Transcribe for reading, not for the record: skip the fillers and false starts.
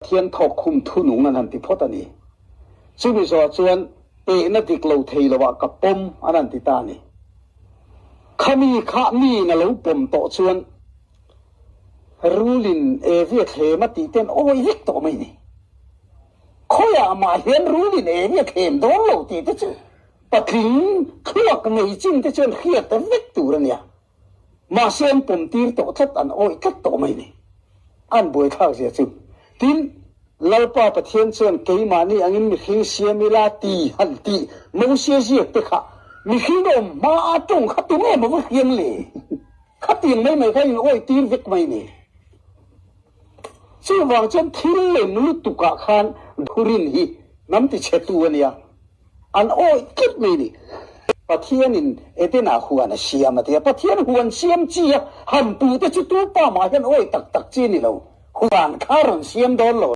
Pathian thawk khum thunung an han ti phawt a ni. Chumi zawh chuan tehna dik lo thei loah ka pawm an han ti ta a ni. Khami kha miin a lo pawm tawh chuan rulin Evi a thlem a tih ten awi vek tawh mai ni. Khawiah mah hian rulin Evi a thlem dawn lo tih te chu patling thluak nei chin te chuan hriat vek tur a nia. Mahse an pawm tir tawh tlat, an awih tlat tawh mai ni. An buaithlak zia chu. Tin, Lalpa Pathian chuan keimahni angin mihring siam ila ti han tih Mosia ziak te kha mihring awm hma a tawng kha tu nge maw va hriam le? Khatiang mai mai kha in awih tir vek mai ni. Chuvang chuan thil lem lutukah khan thurin hi hnam tichhetu a nia. An awih tlat mai ni. Pathianin Eden-ah huan a siam a ti a. Pathian huan siam chi a han pu te chu tu pa mah hian awih tak tak chi a ni lo. Huan kha rawn siam dawn lo.